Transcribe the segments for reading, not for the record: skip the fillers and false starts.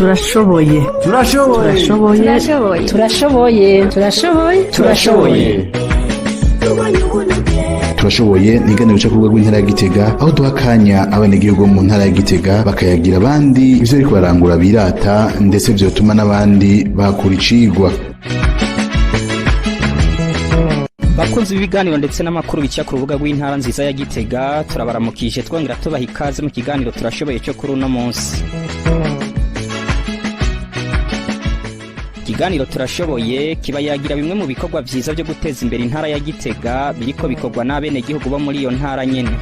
Turashoboye. Turashoboye. Turashoboye. Turashoboye. Turashoboye. Turashoboye. Turashoboye ni ikiganiro cyo ku rwego rw'intara ya Gitega, aho duha akanya abanyagihugu bo mu ntara ya Gitega bakayagira abandi ivyo bariko barangura birata, ndetse vyotuma n'abandi bahakura icigwa. Bakunzi b'ibiganiro ndetse n'amakuru bica ku rubuga rw'intara nziza ya Gitega, turabaramukije, twongera tubaha ikaze mu kiganiro Turashoboye cyo kuri uno munsi. Ikiganiro Turashoboye kiba yagira bimwe mu bikorwa vyiza vyo guteza imbere intara ya Gitega biriko bikorwa n'abenegihugu bo muri iyo ntara nyene.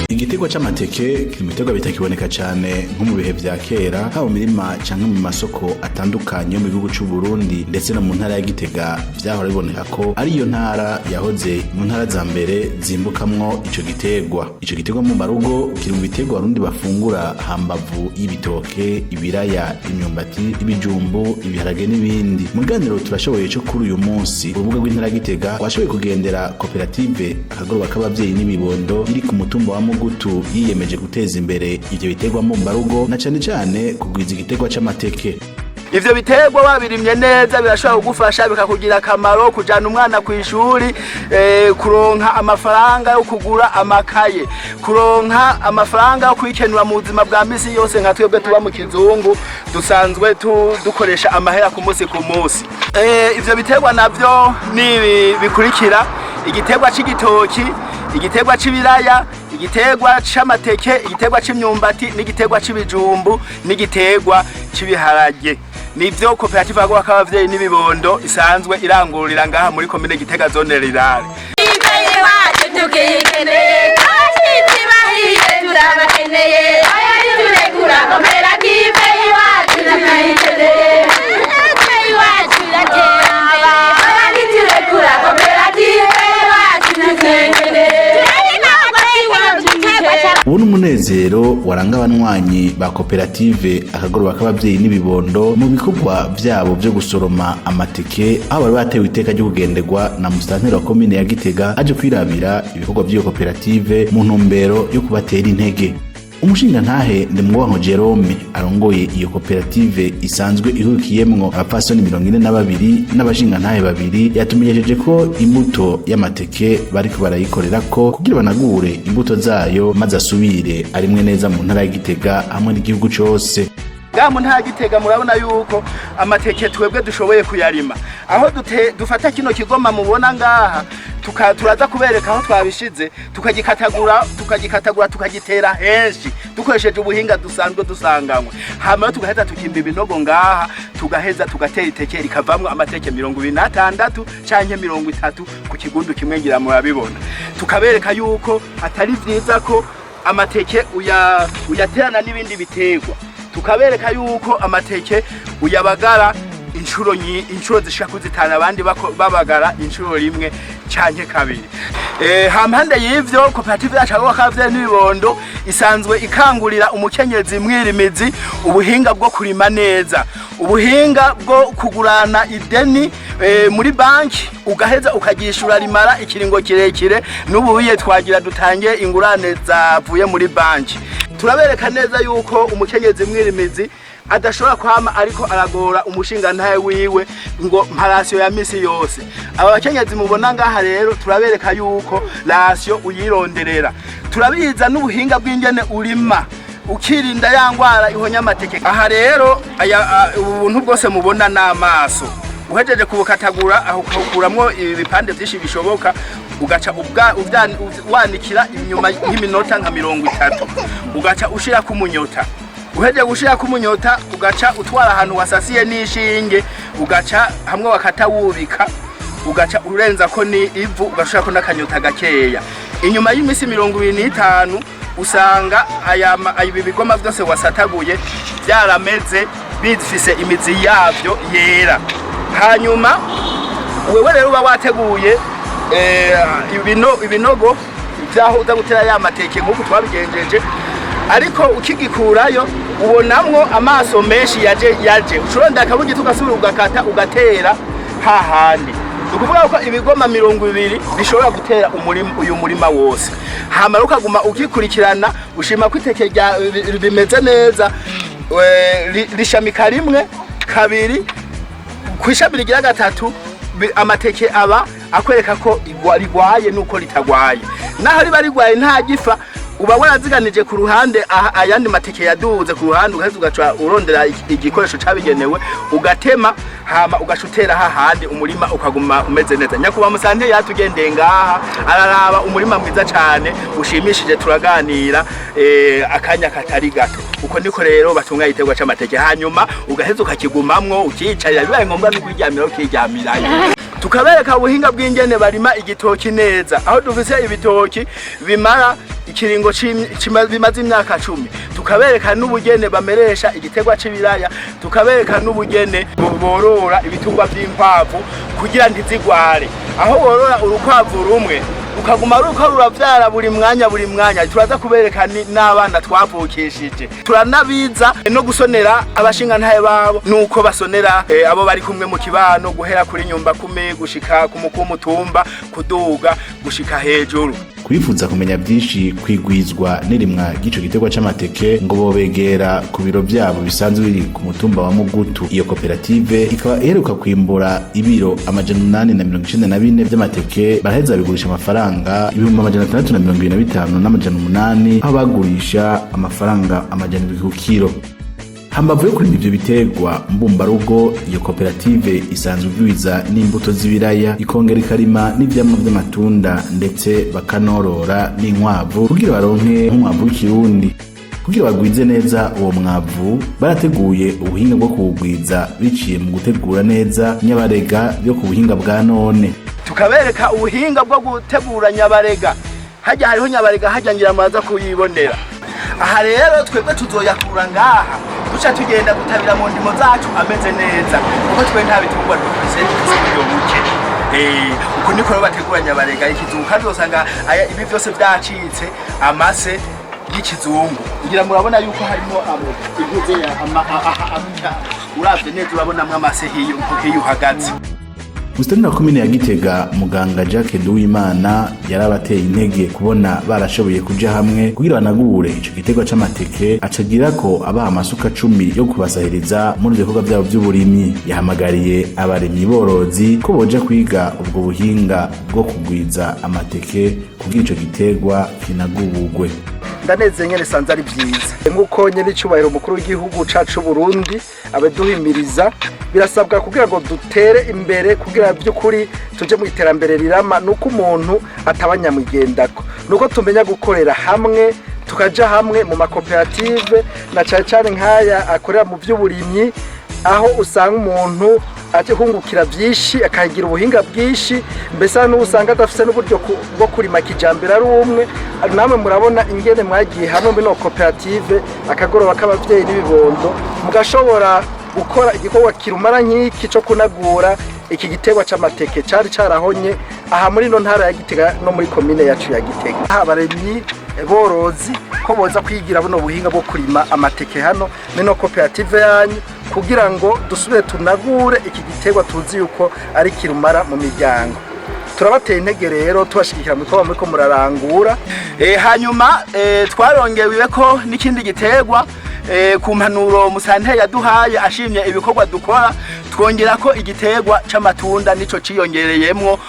Igiterwa c'amateke kiri mu biterwa bitakiboneka cane nko mu bihe vya kera, haba mu mirima canke mu masoko atandukanye yo mu gihugu c'u Burundi, ndetse no mu ntara ya Gitega vyahora biboneka ko ari iyo ntara yahoze mu ntara za mbere zimbukamwo ico giterwa. Ico giterwa mu marugo kiri mu biterwa Abarundi bafungura hambavu y'ibitoke, ibiraya, imyumbati, ibijumbu, ibiharage n'ibindi. Mu kiganiro Turashoboye co kuri uyu munsi, urubuga rw'intara ya Gitega rwashoboye kugendera koperative Akagoroba k'Abavyeyi n'Imibondo iri ku mutumba wa Mugutu, yiyemeje guteza imbere ivyo biterwa mbumbarugo, na cane cane kugwiza igiterwa c'amateke. Ivyo biterwa wabirimye neza birashobora kugufasha, bikakugira akamaro: kujana umwana ku ishuri, kuronka amafaranga yo kugura amakaye, kuronka amafaranga yo kwikenura mu buzima bwa misi yose. Nka twebwe tuba mu kizungu, dusanzwe dukoresha amahera ku munsi ku munsi. Ivyo biterwa navyo ni ibi bikurikira: igiterwa c'igitoki, igiterwa c'ibiraya, igiterwa c'amateke, igiterwa c'imyumbati, n'igiterwa c'ibijumbu, n'igiterwa c'ibiharage. Nivyo koperative Akagoroba k'Abavyeyi n'Ibibondo isanzwe irangurira ngaha muri komine Gitega, zone rurale. Iwacu tukikeneye, abashitsi bahiye turabakeneye. Oya, ntiturekura koperative iwacu tukikeneye. Natwe iwacu iratera imbere. Oya, ntiturekura koperative iwacu tukikeneye. Ubu ni umunezero waranga abanywanyi ba koperative Akagoroba k'Abavyeyi n'Ibibondo mu bikorwa vyabo vyo gusoroma amateke, aho bari batewe iteka ryo kugenderwa na musitanteri wa komine ya Gitega, aje kwirabira ibikorwa vy'iyo koperative mu ntumbero yo kubatera intege. Umushingantahe Ndimwobanko Jerome arongoye iyo koperative isanzwe ihurikiyemwo abapfasoni 42 n'abashingantahe babiri, yatumenyesheje ko imbuto y'amateke bariko barayikorerako kugira banagure imbuto zayo, maze asubire arimwe neza mu ntara ya Gitega hamwe n'igihugu cose. Ngaha mu ntara ya Gitega murabona yuko amateke twebwe dushoboye kuyarima, aho dufata kino kigoma mubona ngaha, turaza kubereka aho twabishize, tukagikatagura, tukagikatagura, tukagitera henshi dukoresheje ubuhinga dusanzwe dusanganywe. Hama tugaheza tukimba ibinogo ngaha, tugaheza tugatera iteke, rikavamwo amateke 26 canke 30 ku kigundu kimwe. Ngira murabibona. Tukabereka yuko atari vyiza ko amateke uyaterana n'ibindi biterwa. Tukabereka yuko amateke uyabagara inshuro zishika kuri zitanu, abandi babagara inshuro rimwe canke kabiri. Hampande y'ivyo, koperative yacu Akagoroba k'Abavyeyi n'Ibibondo isanzwe ikangurira umukenyezi mwirimizi ubuhinga bwo kurima neza, ubuhinga bwo kugurana ideni muri banki, ugaheza ukagishura rimara ikiringo kirekire. N'ubuye twagira dutange ingurane zavuye muri banki. Turabereka neza yuko umukenyezi mwirimizi adashobora kwama ariko aragora umushingantahe wiwe ngo mpa ration ya misi yose. Aba bakenyezi mubona ngaha rero, turabereka yuko ration uyironderera. Turabiza n'ubuhinga bw'ingene urima ukirinda ya ngwara ihonya amateke. Aha rero ubu buntu bwose mubona n'amaso, uhejeje kubukatagura aho, ukawukuramwo ibipande vyinshi bishoboka, ugaca wanikira inyuma y'iminota nka 30, ugaca ushirako umunyota. Uhejeje gushirako umunyota, ugaca utwara ahantu wasasiye n'ishinge, ugaca hamwe wakata wubika, ugaca urenza ko ni ivu, ugashirako n'akanyota gakeya. Inyuma y'iminsi 25 usanga ibi bigoma vyose wasataguye vyarameze, bifise imizi yavyo yera. Hanyuma wewe rero uba wateguye ibinogo vyaho uza gutera ya mateke nk'uku twabigenjeje. Ariko ukigikurayo ubonamwo amaso menshi yaje ucuronda akabugi, tugasubira ugakata, ugatera hahandi. Ni ukuvuga ko ibigoma 20 bishobora gutera umurima, uyu murima wose. Hama ukaguma ukikurikirana, ushima ko iteke bimeze neza. Rishamika rimwe, kabiri, ku ishami rigira gatatu amateke aba akwereka ko rigwaye nuko ritagwaye. Naho riba rigwaye nta gifa, uba waraziganije ku ruhande ayandi mateke yaduze ku ruhande, ugaheza ugaca urondera igikoresho cabigenewe, ugatema, hama ugaca utera hahandi, umurima ukaguma umeze neza. Nyakubahwa musante yatugendeye ngaha, araraba umurima mwiza cane ushimishije, turaganira akanya katari gato. Uko niko rero batunganya igiterwa c'amateke, hanyuma ugaheza ukakigumamwo, ukiyicarira, bibaye ngombwa no kuryamira ukiryamirayo. Tukabereka ubuhinga bw'ingene barima igitoki neza, aho dufise ibitoki bimara ikiringo bimaze imyaka 10. Tukabereka n'ubugene bameresha igiterwa c'ibiraya, tukabereka n'ubugene borora ibitungwa vy'inkwavu kugira ntizigware, aho borora urukwavu rumwe rukaguma ruko ruravyara buri mwanya buri mwanya. Turaza kubereka n'abana twavukishije, turanabiza no gusonera abashingantahe babo nuko basonera abo bari kumwe mu kibano, guhera kuri nyumba kumi gushika ku mukuru w'umutumba, kuduga gushika hejuru. Kubifuza kumenya byinshi kwigwizwa n'irimwa ry'ico giterwa c'amateke, ngo bobegera ku biro vyabo bisanzwe biri ku mutumba wa Mugutu. Iyo koperative ikaba iheruka kwimbura ibiro 894 vy'amateke, baraheza babigurisha amafaranga 625,800, aho bagurisha amafaranga 700 ku kiro. Hambavu yo kurima ivyo biterwa mbumbarugo, iyo koperative isanzwe igwiza n'imbuto z'ibiraya, ikongera ikarima n'ivyamwa vy'amatunda, ndetse bakanorora n'inkwavu kugira baronke nk'umwavu w'ikirundi. Kugira bagwize neza uwo mwavu, barateguye ubuhinga bwo kuwugwiza biciye mu gutegura neza nyabarega yo ku buhinga bwa none. Tukabereka ubuhinga bwo gutegura nyabarega. Hajya hariho nyabarega hajya, ngira muraza kuyibonera. Aha rero twebwe tuzoyakura ngaha, duca tugenda gutabira mu ndimo zacu ameze neza, kuko twe nta bitungwa dufise, dufise uburyo buke. Uko niko rero bategura nyabarega ikizungu, kandi uzosanga ibi vyose vyacitse amase y'ikizungu. Ngira murabona yuko harimo impuze ya uravye neza urabonamwo amase hiyo uhagaze. Musitani wa komine ya Gitega, muganga Jacques Duwimana, yarabateye intege kubona barashoboye kuja hamwe kugira banagure ico giterwa c'amateke, acagira ko abaha amasuka 10 yo kubasahiriza muri ivyo bikorwa vyabo vy'uburimyi. Yahamagariye abarimyi borozi ko boja kwiga ubwo buhinga bwo kugwiza amateke kugira ico giterwa kinagubugwe. Ndaneze nyene, sanze ari byiza nk'uko nyene icubahiro umukuru w'igihugu cacu Burundi abaduhimiriza. Birasabwa kugira ngo dutere imbere, kugira by'ukuri tuje mu iterambere rirama, nuko umuntu ataba nyamwigendako, nuko tumenya gukorera hamwe, tukaja hamwe mu makoperative, na cane cane nk'aya akorera mu by'uburimyi, aho usanga umuntu ahungukira byinshi, akagira ubuhinga bwinshi, mbese n'ubu usanga adafite n'uburyo bwo kurima kijambere ari umwe. Namwe murabona ingene mwagiye hamwe muri no koperative Akagoroba k'Ababyeyi n'Ibibondo, mugashobora gukora igikorwa kirumara nk'iki cyo kunagura iki giterwa c'amateke cari carahonye aha muri no ntara ya Gitega no muri komine yacu ya Gitega. Abaremyi borozi ko boza kwigira buno buhinga bwo kurima amateke hano muri no koperative yanyu, kugira ngo dusubire tunagure iki giterwa tuzi yuko ari kirumara mu miryango. Turabateye intege rero, tubashigikira mu bikorwa muriko murarangura. Hanyuma twarongewe ko n'ikindi giterwa ku mpanuro musante yaduhaye, ashimye ibikorwa dukora, twongera ko igiterwa c'amatunda, nico ciyongereyemwo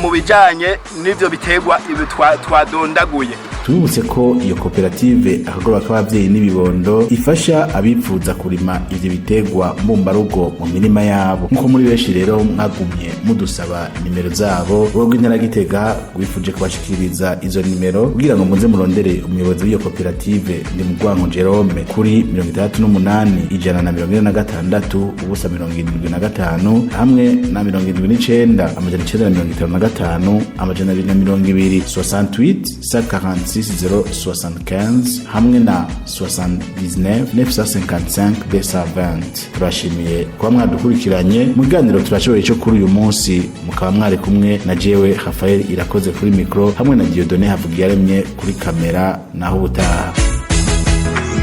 mu bijanye n'ivyo biterwa ibi twadondaguye. Tubibutse ko iyo koperative Akagoroba k'Abavyeyi n'Ibibondo ifasha abipfuza kurima ivyo biterwa mbumbarugo mu mirima yabo. Nk'uko muri benshi rero mwagumye mudusaba nimero zabo, urugo rw'intara ya Gitega rwifuje kubashikiriza izo nimero kugira ngo muze murondere umuyobozi w'iyo koperative, Ndimugwanko Jerome, kuri 68 146 0 75 hamwe na 79 955 220, 68 146 075 hamwe na 79 955 220. Turashimiye kuba mwadukurikiranye mu kiganiro Turashoboye cyo kuri uyu munsi, mukaba mwari kumwe na jewe Rafael Irakoze kuri mikro, hamwe na Dieudonné Havugiyaremye kuri kamera. Naho ubutaha.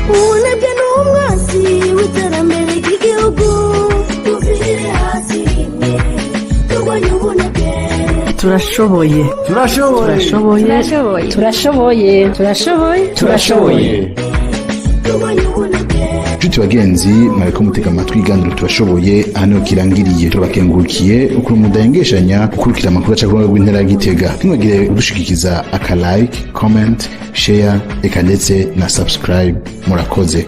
Ubunebwe ni umwansi w'iterambere ry'igihugu. Tuvire hasi rimwe, turwanye ubunebwe. Turashoboye. Turashoboye. Turashoboye. Turashoboye. Turashoboye. Turashoboye. Turashoboye. Turwanye ubunebwe. Nshuti bagenzi, mwariko mutega amatwi iganiro Turashoboye, aha niho kirangiriye. Turabakengurukiye ukuntu mudahengeshanya gukurikira amakuru aca ku rubuga rw'intara ya Gitega. Ntimwagire gushigikiza aka like, comment, share, eka ndetse na subscribe. Murakoze.